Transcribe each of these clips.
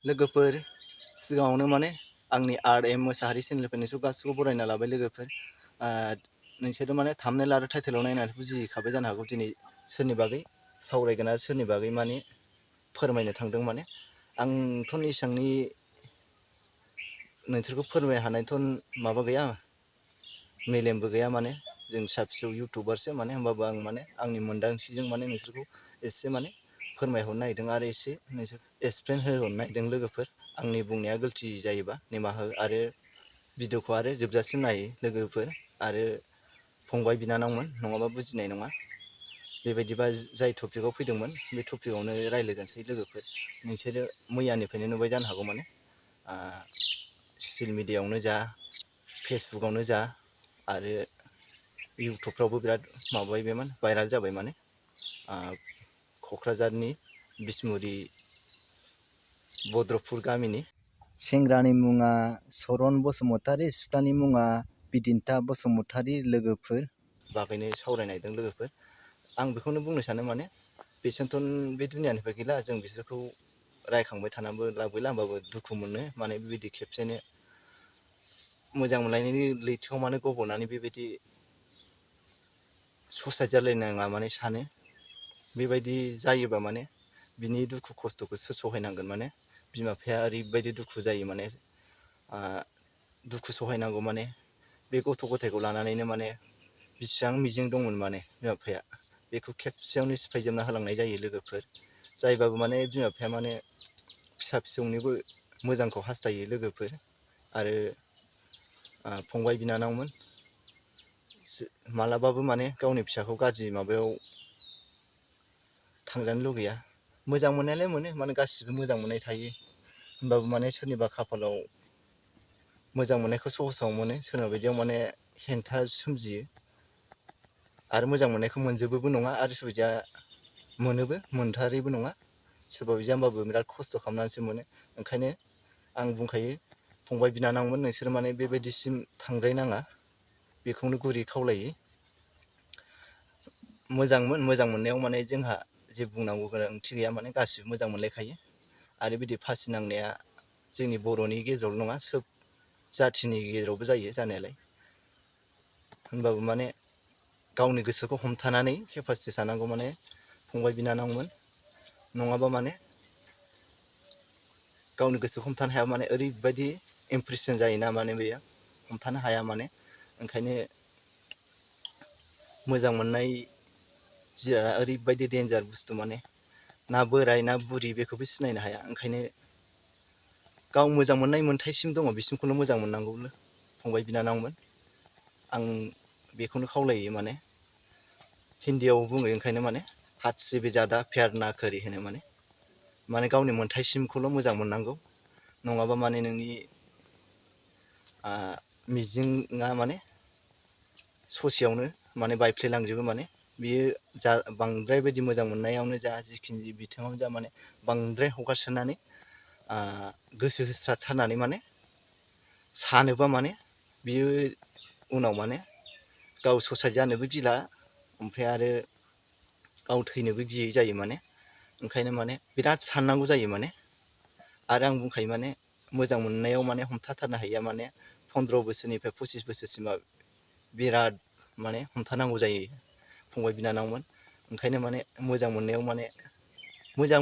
लोगोफोर सिगाङावनो माने आंनि आर्ट एम मोसाहारि चेनेलनिफ्राय नोंसोर गासिखौबो बरायना लाबाय लोगोफोर। नोंसोरो माने थाम्बनेल आरो टाइटेलाव नायनानै बुजिखाबाय जानो हागौ दिनै सोरनि बागै सावरायगोन आरो सोरनि बागै माने फोरमायनो थांदों। माने आंथ' एसांनि नोंसोरखौ फोरमायनो हानायथ' माबा गैया, मेलेमबो गैया। माने जों फिसा फिसौ इउटुबारसो माने, होमबाबो आं माने आंनि मोन्दांथिजों माने नोंसोरखौ एसे माने फोरमायहरनो नागिरदों आरो एसे नोंसोर एक्सप्लेन होहरनो नागिरदों लोगोफोर। आंनि बुंनाया गोरोन्थि जायोबा निमाहा हो आरो भिडिअखौ आरो जोबजासिम नाय लोगोफोर आरो फंबाय बिनानावमोन, नङाबा बुजिनाय नङा। बेबायदिबा जाय टपिकआव फैदोंमोन बे टपिकआवनो रायज्लायगोनसै लोगोफोर। नोंसोरो मैयानिफ्रायनो नुबाय जानो हागौ माने ससियेल मिडियायावनो जा, फेसबुकआवनो जा आरो इउटुबफ्रावबो बिराद माबाबायमोन, भाइराल जाबाय। माने क'क्राझारनि बिसमुरि बद्रपुर गामिनि सेंग्रानि मुङा सरन बसुमतारी, सिख्लानि मुङा बिदिन्था बसुमतारी लोगोफोर बागैनो सावरायनायदों लोगोफोर। आं बेखौनो बुंनो सानो माने बिसोरथ' बे दुनियानिफ्राय गैला, जों बिसोरखौ रायखांबाय थानांबो लाब गैला। होमबाबो दुखु मोनो माने बेबायदि खेबसेनो मोजां मोनलायनायनि लैथोआव मानो गब'नानै बेबायदि सुइसाइड जालायनाङा माने सानो। बेबायदि जायोबा माने बिनि दुखु खस्थ'खौ सोर सहायनांगोन। माने बिमा बिफाया ओरैबायदि दुखु जायो माने दुखु सहायनांगौ। माने बे गथ' गथायखौ लानानैनो माने बिसिबां मिजिं दंमोन माने बिमा बिफाया, बेखौ खेबसेयावनो सिफायजोबना होलांनाय जायो लोगोफोर। जायबाबो माने बिमा बिफाया माने फिसा फिसौनिबो मोजांखौ हास्थायो लोगोफोर। आरो फंबाय बिनानावमोन, मालाबाबो माने गावनि फिसाखौ गाज्रि माबायाव थांजानो लुगैया। मोजां मोननायालाय मोनो, माने गासिबो मोजां मोननाय थायो। होमबाबो माने सोरनिबा खाफालाव मोजां मोननायखौ सहसाव मोनो, सोरबा बायदियाव माने हेंथा सोमजियो। आरो मोजां मोननायखौ मोनजोबोबो नङा, आरो सोरबा बायदिया मोनोबो मोनथारैबो नङा। सोरबा बायदिया होमबाबो बिराद खस्थ' खालामनानैसो मोनो। ओंखायनो आं बुंखायो फंबाय बिनानावमोन, नोंसोर माने बेबायदिसिम थांद्रायनाङा, बेखौनो गुरै खावलायो। मोजां मोननायाव माने जोंहा जेबो बुंनांगौ गोनांथि गैया। माने गासिबो मोजां मोनलायखायो। आरो बिदि फासि नांनाया जोंनि बर'नि गेजेरावल' नङा, सोब जाथिनि गेजेरावबो जायो जानायालाय। होनबाबो माने गावनि गोसोखौ हमथानानै केपासिटि थानांगौ माने फंबाय बिनानावमोन। नङाबा माने गावनि गोसोखौ हमथानो हायाबा माने ओरैबायदि इमप्रेसन जायोना माने बेयो हमथानो हाया। माने ओंखायनो मोजां मोननाय जिरादा ओरैबायदि डेन्जार बुस्थु, माने ना बोराय ना बुरि बेखौबो सिनायनो हाया। ओंखायनो गाव मोजां मोननाय मोनथायसिम दङ बिसिमखौल' मोजां मोननांगौ फंबाय बिनानावमोन। आं बेखौनो खावलायो। माने हिन्दीयाव बुङो ओंखायनो माने हाद से भी ज़्यादा प्यार ना करी होनो। माने गावनि मोनथायसिमखौल' मोजां मोननांगौ। नङाबा माने नोंनि मिजिंआ माने ससेयावनो माने बायफ्लेलांजोबो। माने बियो जा बांद्राय बायदि मोजां मोननायावनो जा, जिखिनि बिथिङावनो जा, माने बांद्राय हगारसारनानै गोसो होसारनानै माने सानोबा माने बियो उनाव माने गाव सुइसाइड जानोबो गिला, ओमफ्राय आरो गाव थैनोबो गियै जायो। माने ओंखायनो माने बिराद साननांगौ जायो। माने आरो आं बुंखायो माने मोजां मोननायाव माने हमथाथारनो हायिया माने 15 बोसोरनिफ्राय 25 बोसोरसिमा बिराद माने हमथानांगौ जायो फंबाय बिनानावमोन। ओंखायनो माने मोजां मोननायाव माने मोजां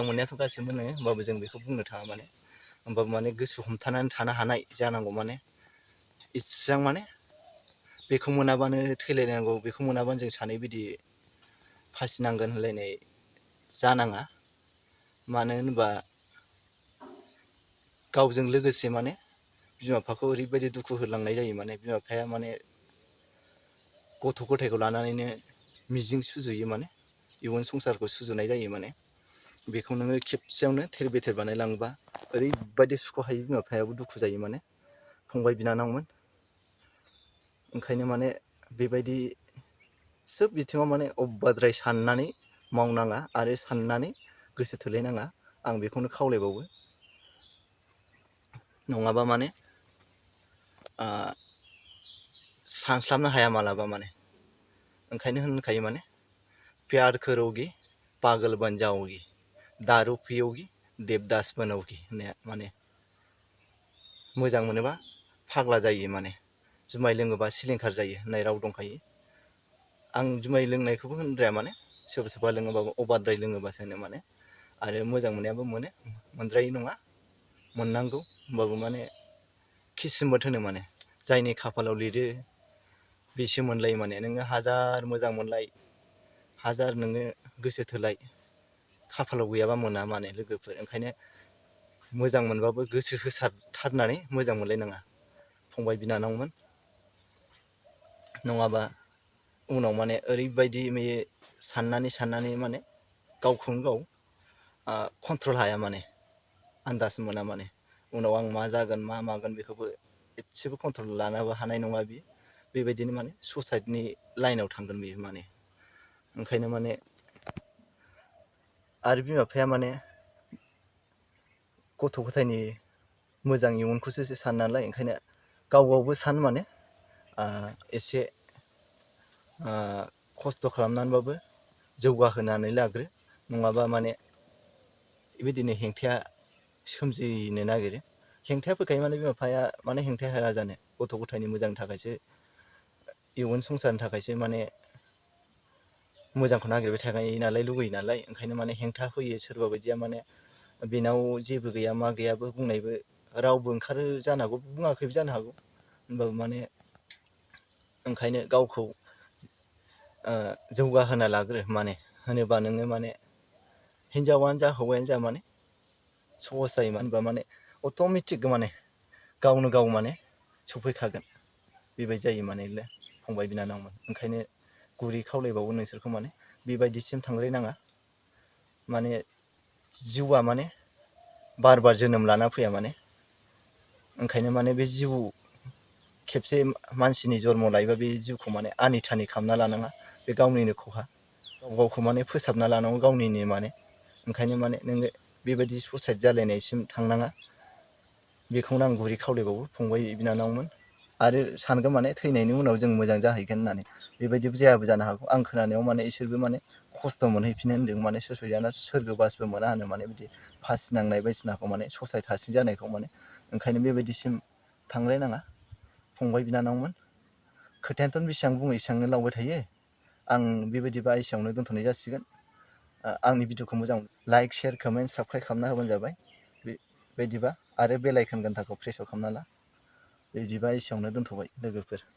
मोननायाथ' गासिबो मोनो, होमबाबो जों बेखौ बुंनो थाङा। माने होमबाबो माने गोसो हमथानानै थानो हानाय जानांगौ। माने इसिबां माने बेखौ मोनाबानो थैलायनांगौ, बेखौ मोनाबानो जों सानै बिदि फासिनांगोन होनलायनाय जानाङा। मानो होनबा गावजों लोगोसे माने बिमा बिफाखौ ओरैबायदि दुखु होलांनाय जायो। माने बिमा बिफाया माने गथ' गथायखौ लानानैनो मिजिं सुजुयो, माने इयुन संसारखौ सुजुनाय जायो। माने बेखौ नोङो खेबसेयावनो थेर बेथेर बानायलाङोबा ओरैबायदि सुख'हायि बिमा बिफायाबो दुखु जायो। माने फंबाय बिनानावमोन, ओंखायनो माने बेबायदि सोब बिथिङाव माने अभारद्राय साननानै मावनाङा आरो साननानै गोसो थोलायनाङा, आं बेखौनो खावलायबावो। नङाबा माने सानस्लाबनो हाया मालाबा। माने ओंखायनो होनखायो माने प्यार करोगी पागल बन जाओगी, दारू पियोगी देबदास बनौखि होननाया माने मोजां मोनोबा फाग्ला जायो माने जुमाय लोङोबा सिलिंखार जायो होननाय राव दंखायो। आं जुमाय लोंनायखौबो होनद्राया माने सोरबा सोरबा लोङोबाबो अभारद्राय लोङोबासो होनो माने आरो मोजां मोननायाबो मोनो मोनद्रायै नङा मोननांगौ होमबाबो माने किस्मत होनो माने जायनि खाफालाव लिरो बेसो मोनलायो माने नोङो हाजार मोजां मोनलाय हाजार नोङो गोसो थोलाय खाफालाव गैयाबा मोना माने लोगोफोर ओंखायनो मोजां मोनबाबो गोसो होसारथारनानै मोजां मोनलायनाङा फंबाय बिनानावमोन नङाबा उनाव माने ओरैबायदि साननानै माने गावखौनो गाव कन्ट्रल हाया माने आन्दाज मोना माने उनाव आं मा जागोन मा मागोन बेखौबो एसेबो कन्ट्रल लानोबो हानाय नङा बियो बेबायदिनो माने सुसाइडनि लाइनाव थांगोन बियो माने ओंखायनो माने आरो बिमा बिफाया माने गथ' गथायनि मोजां इयुनखौसो सानो नालाय ओंखायनो गाव गावबो सान माने एसे खस्थ' खालामनानैबाबो जौगाहोनानै लाग्रो नङाबा माने बेबायदिनो हेंथाया सोमजिनो नागिरो हेंथाया फैखायो माने बिमा बिफाया माने हेंथाया हाया जानो गथ' गथायनि मोजांनि थाखायसो इयुन संसारनि थाखायसो माने मोजांखौ नागिरबाय थाखायो नालाय लुगैयो नालाय ओंखायनो माने हेंथा होयो सोरबा बायदिया माने बेनाव जेबो गैया मा गैयाबो बुंनायबो रावबो ओंखारो जानो हागौ बुङाखैबो जानो हागौ होनबाबो माने ओंखायनो गावखौ जौगाहोना लाग्रो माने होनोबा नोङो माने हिनजावानो जा हौवायानो जा माने सहस जायो मानो होनबा माने अट'मेटिक माने गावनो गाव माने सफैखागोन बेबायदि जायो माने फंबाय बिनानावमोन ओंखायनो गुरै खावलायबावो नोंसोरखौ माने बेबायदिसिम थांद्रायनाङा माने जिउआ माने बार बार जोनोम लाना फैया माने ओंखायनो माने बे जिउ खेबसे मानसिनि जन्म लायोबा बे जिउखौ माने आनि थानि खालामना लानाङा बे गावनिनो खहा गाव गावखौ माने फोसाबना लानांगौ गावनिनो माने ओंखायनो माने नोङो बेबायदि सुइसाइड जालायनायसिम थांनाङा बेखौनो आं गुरै खावलायबावो फंबाय बिनानावमोन आरो सानगोन माने थैनायनि उनाव जों मोजां जाहैगोन होननानै बेबायदिबो जायाबो जानो हागौ आं खोनानायाव माने इसोरबो माने खस्थ' मोनहैफिनो होन्दों माने सुइसाइडआ सोरगोबासबो मोना होनो माने बिदि फासि नांनाय बायदिसिनाखौ माने ससाइट हासिं जानायखौ माने ओंखायनो बेबायदिसिम थांलायनाङा फंबाय बिनानावमोन खोथायानोथ' बेसेबां बुङो एसेबांनो लावबाय थायो आं बेबायदिबा एसेयावनो दोनथ'नाय जासिगोन आंनि भिडिअखौ मोजां लाइक शेयार कमेन्ट साबस्क्राइब खालामना होबानो जाबाय बेबायदिबा आरो बेल आइकन घन्टाखौ प्रेस खालामना ला बिदिबा एसेयावनो दोनथ'बाय लोगोफोर।